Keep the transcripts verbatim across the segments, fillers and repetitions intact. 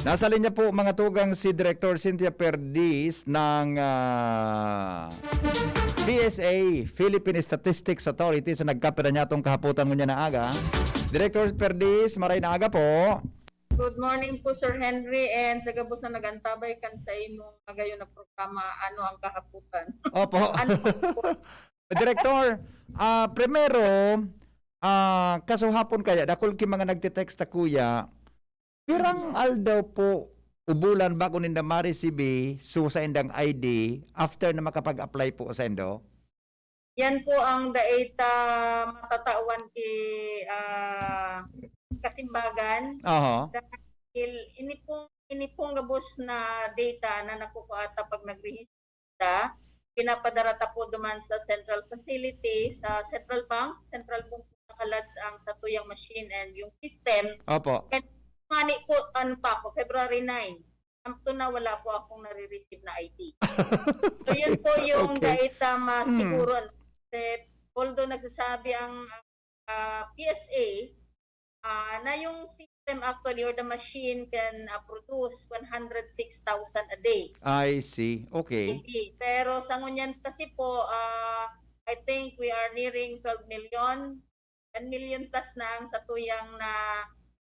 Nasa linya po, mga tugang, si Director Cynthia Perdiz ng, ah, P S A, Philippine Statistics Authority, sa nagkapira niya atong kahapotan ngunyan na aga. Director Perdiz, maray na aga po. Good morning po, Sir Henry, and sa gabos na nag-antabay kan sa imong magayon na programa, Ano ang Kahapotan? Opo. Ano po? Director, ah, primero, ah, kasuhapon kaya, dakul ki mga nagte-text ta, kuya, pirang aldaw po o bulan bago ninda ma-receive so saindang I D after na makapag-apply po saindo? Yan po ang dai ta matatawan ki, ah, kasimbagan. Oho. Dahil ini pong, ini pong gabos na data na nakukuha ta pag nagrehistro ta, pinapadara ta po duman sa central facility, sa central bank, central bank po nakalads ang satuyang machine and yung system. Opo. And ngani po, ano pa ako, February nine. Up to now, wala po akong nare-receive na I D. So, yun po yung Okay. dai ta masiguro. Mm. Kasi, although nagsasabi ang, ah, P S A, ah, na yung system actually or the machine can, ah, produce one hundred six thousand a day. I see. Okay. Hindi. Pero sa ngunyan kasi po, ah, I think we are nearing twelve million, one million plus na ang satuyang na,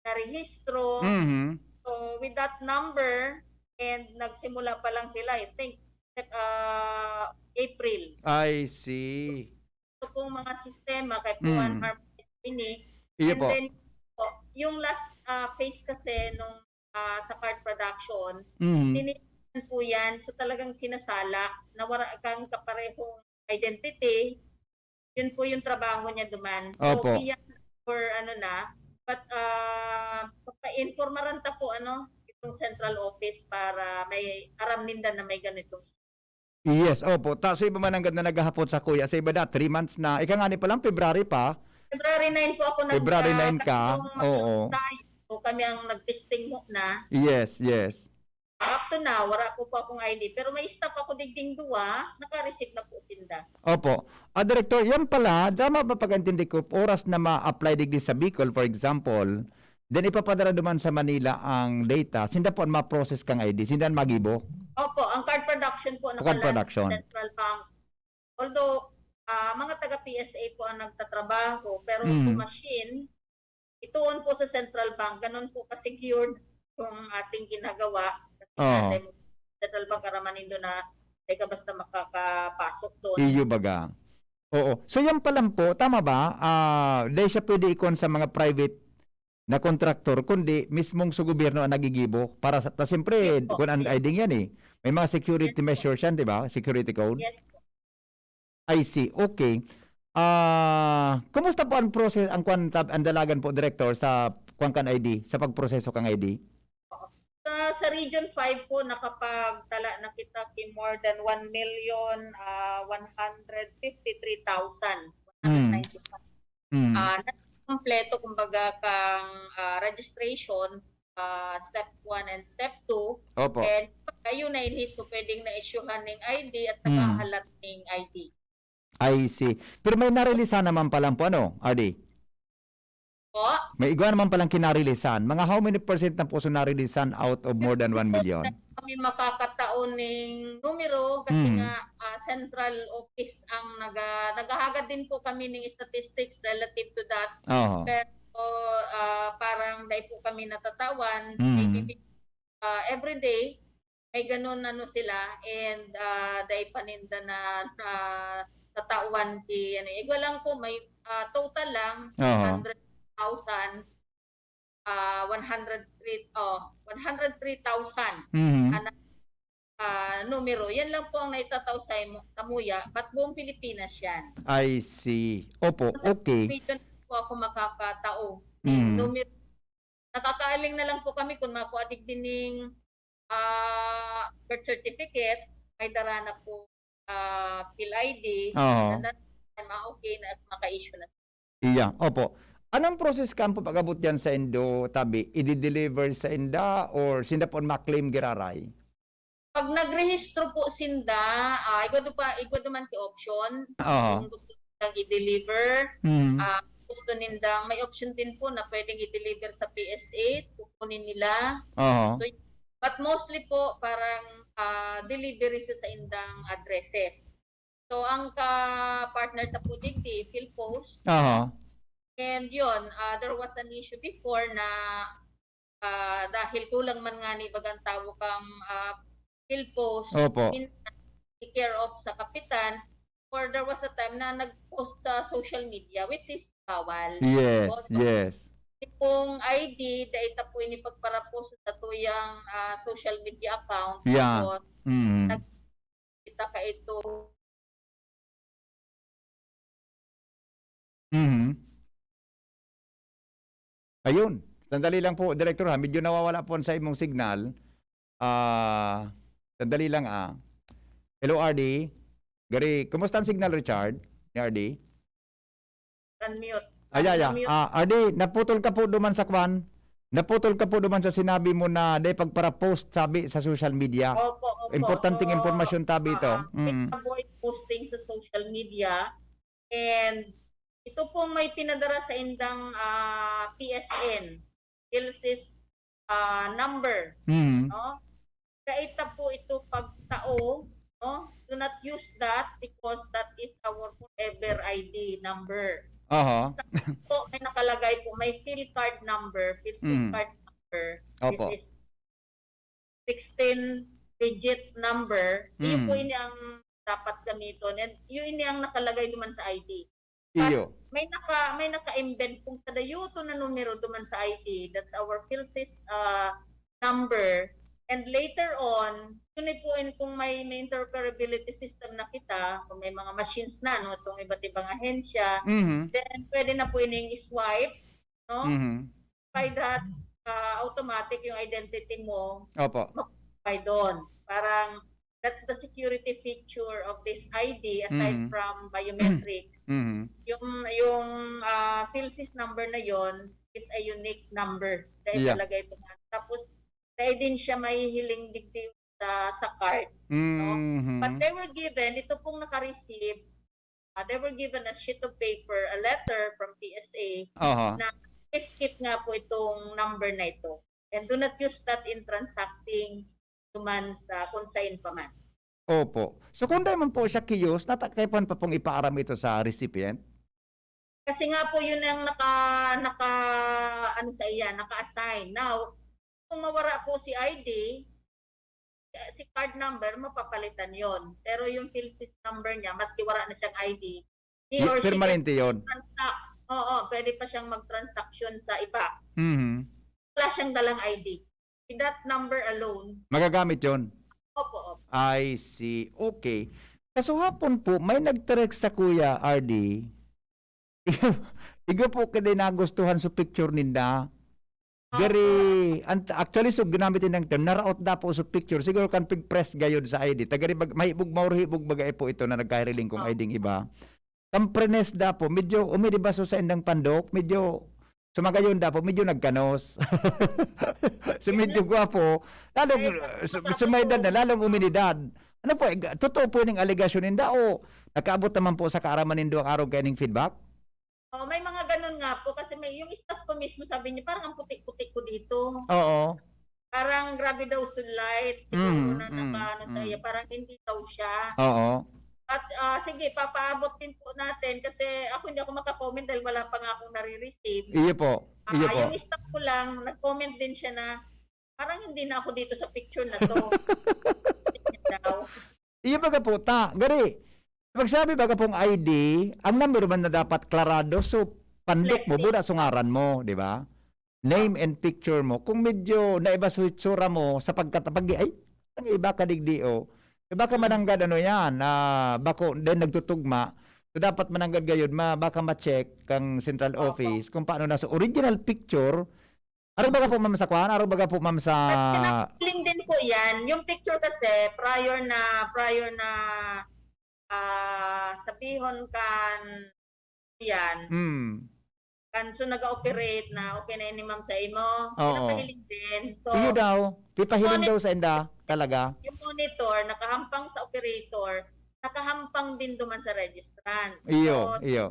narehistro. Mhm. So, with that number, and nagsimula pa lang sila, I think, Sep-, ah, April. I see. So, kung mga sistema, kay Mm. Puan Harmonize ini, Iyo and po. then, po, yung last, ah, phase kasi nung, ah, sa card production, Mhm. tinitignan po yan. So, talagang sinasala na wala kang kaparehong identity. Yun po yung trabaho niya duman. So, Opo. iyan for ano na, but, ah, papainformaran ta po, ano, itong central office para may aram ninda na may ganitong Yes, opo. Ta-, sa iba man nanggad na naghahapot sa kuya, sa iba da, three months na. Ika nga ni palang, February pa. February nine po ako nag-, February ah, nine ka? kami yung Oo. mag-, so kami ang nag-testing muna. Yes, yes. Up to now, wala po po akong I D. Pero may staff ako digding duwa, naka-receive na po sinda. Opo. Ah, Director, yan pala, tama ba pag-intindi ko, oras na ma-apply digdi sa Bicol, for example, then ipapadara duman sa Manila ang data, sinda po ang ma-process kang I D, sinda ang magibo? Opo, ang card production po Card naka-launch production. sa Central Bank. Although, ah, mga taga P S A po ang nagtatrabaho, pero sa Mm. machine, itoon po sa Central Bank, ganun po ka-secured yung ating ginagawa. Kasi Oo. nga, dahil Central Bank, araman nindo na, di ka basta makakapasok doon. Iyo baga. Oo. So, yan pa lang po, tama ba? Ah, di siya pwede ikon sa mga private na kontraktor, kundi mismong sa gobyerno ang nagigibo. Para sa, ta, siyempre, Yes po. kung ang Yes. I D yan eh. May mga security Yes po. measures yan, di ba? Security code. Yes po. I see. Okay. Ah, kumusta po ang process, ang kwan, tab-, ang dalagan po, Director, sa kwan kan I D, sa pagproseso kang I D? Sa, sa Region five po, nakapagtala na kita ki more than one million, ah, one hundred fifty-three thousand, Mm. one hundred ninety-five. Mm. Ah, na kompleto, kumbaga, kang, ah, registration, ah, step one and step two. Opo. And ayun na ini, so pwedeng na-issuehan ning I D at Mm. nakahalat ning I D. I see. Pero may nareleasehan naman pa lang po, ano, R D? Po? May igwa naman palang kinareleasehan. Mga how many percent na po so nareleasehan out of more than one million? Kami makakatao ning numero kasi Mm. nga, ah, central office ang naga-, naghahagad din po kami ning statistics relative to that. Oo. Pero, ah, parang dai po kami natatawan. Mm. Maybe, ah, everyday, may ganun ano sila, and, ah, dai pa ninda na, na tatawan ki, ano, igwa lang po, may, ah, total lang, Oo. hundred thousand, ah, one hundred three, oh, one hundred three thousand Mhm. ang, ah, numero. Yan lang po ang naitataw sa imo-, sa muya, but buong Pilipinas yan. I see. Opo, Sa okay. region po ako makakatao. Mm. Numero. Nakakaaling na lang po kami kung makua digdi ning, ah, birth certificate, may dara na po, ah, PhilID, Oo. na, na, ma-, okay na, maka-issue na. Iya, opo. Anong process kan po pag-abot diyan saindo, tabi? Idi-deliver sainda or sinda po an ma-claim giraray? Pag nagrehistro po sinda, ah, igwa do pa, igwa duman ki option Oo. kung gusto nindang i-deliver. Mm. Ah, gusto nindang, may option din po na pwedeng i-deliver sa P S A, kukunin nila. Oo. So, But mostly po, parang, ah, delivery sa saindang addresses. So, ang ka-partner ta po digdi, PhilPost. Aha. And yun, ah, there was an issue before na, ah, dahil kulang man nga ni bagang tawo kang, ah, PhilPost, Opo. in, care of sa kapitan, or there was a time na nag-post sa social media, which is bawal. Yes, Opo. yes. Kung I D, dai ta po ini pagparapost sa tuyang, ah, social media account. Yeah. Tapos, Mm. nag-, kita ka ito. Mhm. Ayun. Sandali lang po, Director, ha. Medyo nawawala po sa imong signal. Ah, sandali lang, ah. Hello, R D. Gari, kumusta ang signal, Richard? Ni R D? Unmute. Ay, ay, ay. Unmute. Ah, R D, naputol ka po duman sa kwan. Naputol ka po duman sa sinabi mo na dai pagpara-post sabi sa social media. Opo, opo. Importanteng So, impormasyon tabi ito. ah, Mm. avoid posting sa social media. And ito pong may pinadara sa indang, ah, P S N, PhilSys, ah, number, Mm. no? Dai ta po ito pagtao, no? Do not use that because that is our forever I D number. Aha. Sa po, may nakalagay po, may PhilCard number, PhilSys Mm. card number. Opo. This is sixteen digit number. Iyo Mm. po ini ang dapat gamiton. And yun ini ang nakalagay naman sa I D. Iyo. May naka may naka-embed kung sa dayoton na numero duman sa I D. That's our PhilSys, ah, number. And later on, yun po in, kung may, may interoperability system na kita, kung may mga machines na, no, itong iba't ibang ahensya, Mhm. then pwede na po ining i-swipe, no? Mhm. By that, ah, automatic yung identity mo, Opo. by doon. Parang, that's the security feature of this I D aside Mhm. from biometrics. Mhm. Yung, yung, ah, PhilSys number na yon is a unique number. Dahil Yeah. talaga ito nga. Tapos, dahil din siya mahihiling digdi sa, sa card. Mhm. But they were given, ito pong naka-receive, ah, they were given a sheet of paper, a letter from P S A Aha. na if keep nga po itong number na ito. And do not use that in transacting duman sa kung saan pa man. Opo. So kung dai man po siya kiyos, natakaipan pa pong ipaaram ito sa recipient? Kasi nga po yun ang naka, naka, ano sa iya, naka-assign. Now, kung mawara po si I D, eh, si card number, mapapalitan yon. Pero yung PhilSys number niya, maski wala na siyang I D, he Y- or she permanente can yon. transact. Oo, pwede pa siyang mag-transaction sa iba. Mhm. Wala siyang dalang I D. With that number alone, Magagamit yon. Opo, opo. I see. Okay. Kasuhapon po, may nag-text sa Kuya R D. Igo po kaya nagustuhan sa picture ninda. Gari, ant- actually, so ginamit din ang term, naraot daw po sa picture. Siguro kan pig-press gayod sa I D. Tagari bag, may ibog, maurhibog bagay po ito na nagkahiriling kong Ah. I D ng iba. Kamprenes daw po, medyo uminibaso sa indang pandok, medyo sumagayon daw po, medyo nagkanos. So medyo gwapo, lalong Ay, uh, sa- su- sumaydad na, lalong uminidad. Ano po, eh, ga- totoo po yung aligasyon ninda o nakaabot naman po sa kaaraman nindo ang araw kaining feedback? Oh, may mga ganun nga po kasi may yung staff ko mismo sabi niya parang ang puti-puti ko dito. Oo. Parang grabe daw sunlight siguro Mm, na mm, nakaano sa mm. iya, parang hindi daw siya. Oo. At ah, sige, papaabot din po natin kasi ako hindi ako maka-comment dahil wala pa nga akong nare-receive. Iyo po. Ah, Iyo po. Yung staff ko lang, nag-comment din siya na parang hindi na ako dito sa picture na to. Daw. Iyo baga po, ta, gari. Pagsabi baga pong I D, ang number man na dapat klarado, so pandok mo, Reflecting. buda sungaran mo, di ba? Name and picture mo. Kung medyo naiba sa hitsura mo, sa pagkatapag, ay, ang iba ka digdi, oh. Iba ka mananggad, ano yan, ah, bako, then nagtutugma. So, dapat mananggad gayud, ma, baka ma-check kang central Opo. office kung paano na sa original picture. Araw baga po, ma'am, sa kwan? Araw baga po, ma'am, sa... Feeling din po yan. Yung picture kasi, prior na, prior na, ah, sabihon kan yan, Hmm. kan so nag-ooperate na okay na ini ma'am sa imo. Oo. Pinapahiling din. So, Iyo daw. Pipahiling Ngunit- daw sa inda. Talaga. Yung monitor, nakahampang sa operator, nakahampang din duman sa registrant. Iyo, So, iyo.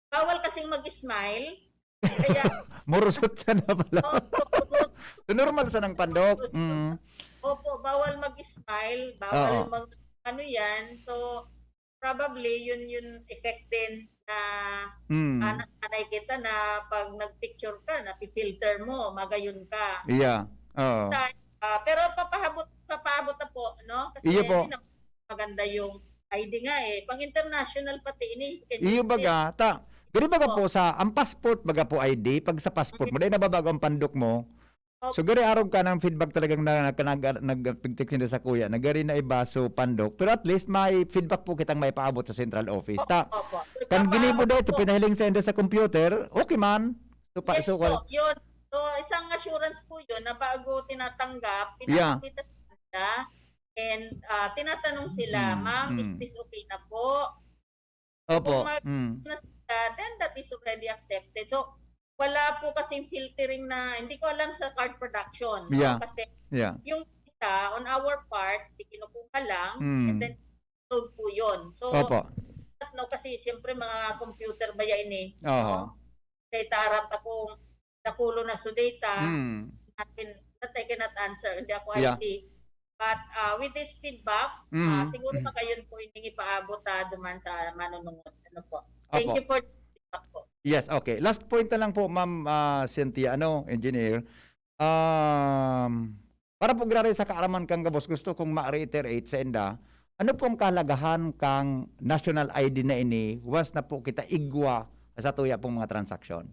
Bawal kasing mag-smile. Kaya Murusot siya na pala. Opo, opo. So, normal sa nang pandok. Mm. Opo, bawal mag-smile, bawal Oo. mag ano yan. So, probably, yun yun effect din na Mm. ah, nasanay kita na pag nag-picture ka, na-filter mo, magayon ka. Yeah. Oo. Sa- ah, pero papahabot, papaabot na po, no? Kasi Iyo po. hindi na maganda yung I D nga eh. Pang international pati ini. Can you Iyo see? Baga, ta, gari baga Opo. po sa, ang passport baga po I D, pag sa passport mo, dahil nababago ang pandok mo. Opo. So, gari arog ka ng feedback talagang na, na, nag, nag, nagpigtik nila sa kuya, na gari na iba, so pandok. Pero at least, may feedback po kitang may paabot sa central office. Ta, Opo. So, kan ginibo papaabot da ito, po. pinahiling sa inda sa computer, okay man. So, pa, Yes so, po, yun. So, isang assurance po yun na bago tinatanggap, Yeah. pinapakita sa kanila, and ah, tinatanong sila, Mm, "Ma'am, is mm. this okay na po?" Opo. Kung mag- Mm. na sila, then that is already accepted. So, wala po kasing filtering na, hindi ko alam sa card production. No? Yeah. Kasi Yeah. yung kita, on our part, di kinukuha lang, Mm. and then load po yun. So, Opo. no, kasi siyempre mga computer ba yan eh. Oho. Data aram akong dakulo na so data, Mm. natin, that I cannot answer. Hindi ako Yeah. I T. But uh, with this feedback, Mm. ah, siguro magayon po ining ipaabot ah, duman sa manunungod. Ano po? Thank Opo. You for the feedback po. Yes, okay. Last point na lang po, Ma'am ah, Cynthia, ano, engineer. Um, para po grabe sa kaaraman kang gabos, gusto kong ma-reiterate sa inda, ano pong kahalagahan kang national I D na ini once na po kita igwa sa tuya pong mga transaksyon?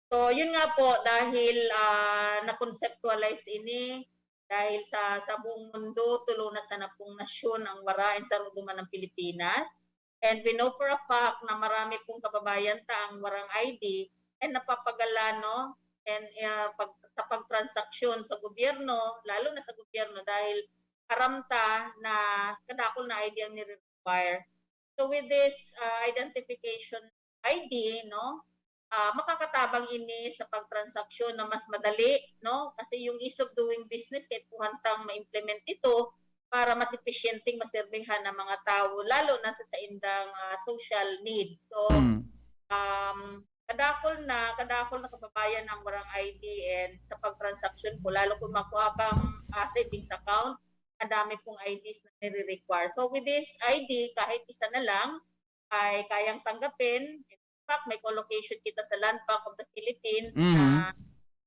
So, yun nga po, dahil ah, na-conceptualize ini, dahil sa sa buong mundo, tulo na sana pong nasyon ang wara, and saro duman ang Pilipinas. And we know for a fact na marami pong kababayan ta ang warang I D, and napapagala, no? And ah, pag, sa pagtransaksyon sa gobyerno, lalo na sa gobyerno, dahil aram ta na kadakol na I D ang nire-require. So with this ah, identification I D, no, ah, makakatabang ini sa pagtransaksyon na mas madali, no? Kasi yung ease of doing business, kaipuhan tang ma-implement ito para mas episyenteng maserbihan ang mga tawo, lalo na sa saindang ah, social need. So, Mm. um, kadakol na, kadakol na kababayan ang warang I D, and sa pagtransaksyon po, lalo kung makuha kang ah, savings account, ang dami pong I Ds na nire-require. So with this I D, kahit isa na lang, ay kayang tanggapin. In fact, may co-location kita sa Land Bank of the Philippines Mhm. na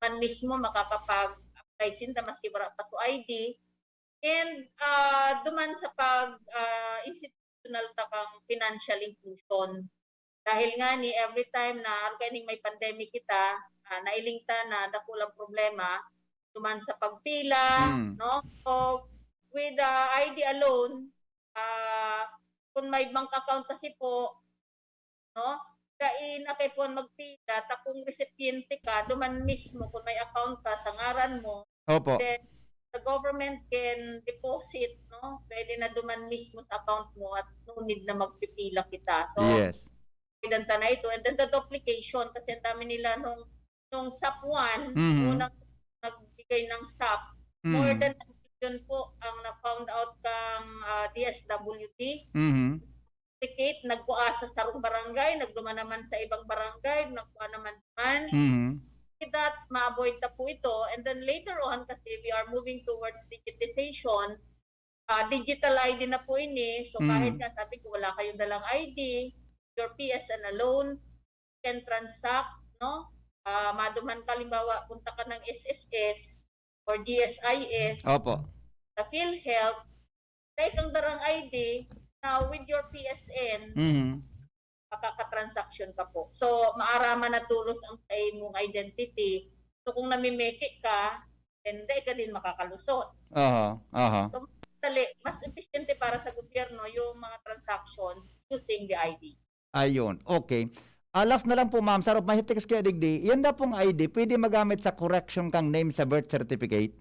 man mismo makakapag-apply sinda maski wala pa so I D. And ah, duman sa pag ah, institutional ta kang financial inclusion. Dahil nga ni every time na, ano, kaya ning may pandemic kita, ah, nailing ta na dakulang problema duman sa pagpila, Mm. no? So, with the I D alone, ah, kung may bank account kasi po, no? Dai na kaipuhan magpila, ta kung resipiente ka, duman mismo, kung may account ka sa ngaran mo, Opo. then the government can deposit, no? Pwede na duman mismo sa account mo at no need na magpipila kita. So, Yes. pwede ta na ito. And then the duplication, kasi ang dami nila nung, nung sap one, Mhm. unang nagbigay ng sap, Mm. more than a million po ang na-found out kang ah, D S W D. Mhm. Duplicate, nagkuha sa sarong barangay, nagduman naman sa ibang barangay, nagkuha naman man. Mhm. With that, ma-avoid na po ito. And then later on, kasi we are moving towards digitization, ah, digital I D na po ini. So Mm. kahit nga sabi ko, wala kayong dalang I D, your P S N alone can transact, no? Ah, maduman ka, halimbawa, punta ka ng S S S or G S I S, Opo. sa PhilHealth, dai kang darang I D, now with your P S N, Mhm. makakatransaction ka po. So, maaraman na tolos ang sa imong identity. So, kung namimeke ka, then dai ka din makakalusot. Aha, aha. So, dali, mas episyente para sa gobyerno yung mga transactions using the I D. Ayun. Okay. Ah, last na lang po, ma'am. Sarap, may text kaya digdi. Yan daw pong I D, pwede magamit sa correction kang name sa birth certificate?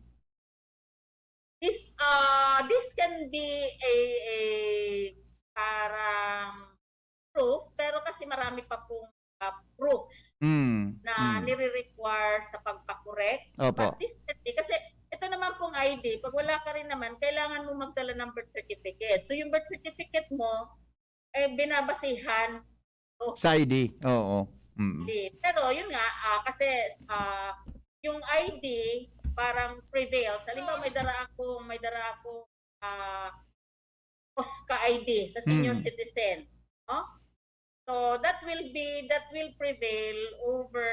This uh, this can be a, a parang proof, pero kasi marami pa pong uh, proofs Mm. na Mm. nire-require sa pagpa-correct. Opo. But this can be, kasi ito naman pong I D, pag wala ka rin naman, kailangan mo magdala ng birth certificate. So yung birth certificate mo, eh, binabasihan. Sa I D. Oo. Mm. Hindi. Pero yun nga, ah, kasi ah, yung I D parang prevails. Halimbawa, may dara ako, may dara ako ah, OSCA I D sa senior Mm. citizen. No? So that will be, that will prevail over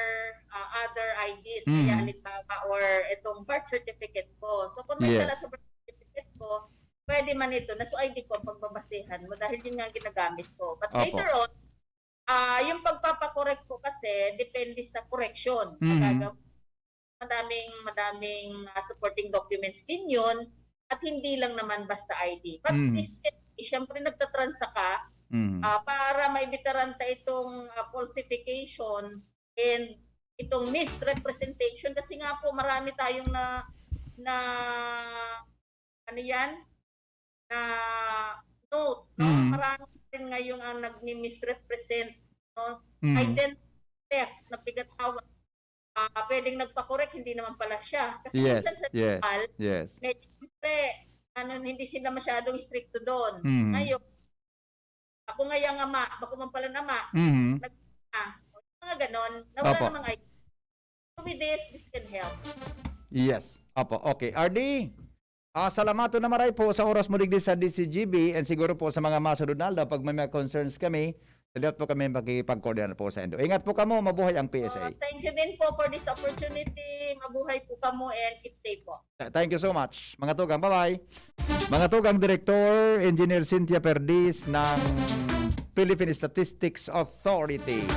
ah, other I Ds. Mm. Kaya halimbawa, or itong birth certificate ko. So kung may Yes. dala sa birth certificate ko, pwede man ito, na so I D ko ang pagbabasehan mo dahil yun nga ginagamit ko. But Opo. later on, ah yung pagpapakorek ko kasi depende sa correction na Mhm. gagawin. Madaming, madaming ah, supporting documents din yun at hindi lang naman basta I D. But Mhm. this case, siyempre nagtatransa ka Mm. ah, para maibitaran ta itong ah, falsification and itong misrepresentation kasi nga po marami tayong na na ano yan na note, no? Mm. Marami rin ngayon ang nagmi-misrepresent, no? Mm. Identity theft na pigatawag. Ah, pwedeng nagpakorek, hindi naman pala siya. Kasi Yes, minsan sa yes, lokal, yes. medyo siyempre, ano, hindi sila masyadong stricto doon. Mm. Ngayon, ako nga yung ama, bako man pala na ama, Mhm. ah, mga ganon, na wala Opo. namang I D. So with this, this can help. Yes. Opo. Okay. R D, ah, salamaton na maray po sa oras mo digdi sa D C G B and siguro po sa mga masunod na aldaw pag may mga concerns kami, dali po kami makikipag-coordinate po sa indo. Ingat po kamo, mabuhay ang P S A. Uh, thank you din po for this opportunity. Mabuhay po kamo and keep safe po. Th- Thank you so much. Mga tugang, bye-bye. Mga tugang, Director Engineer Cynthia Perdiz ng Philippine Statistics Authority.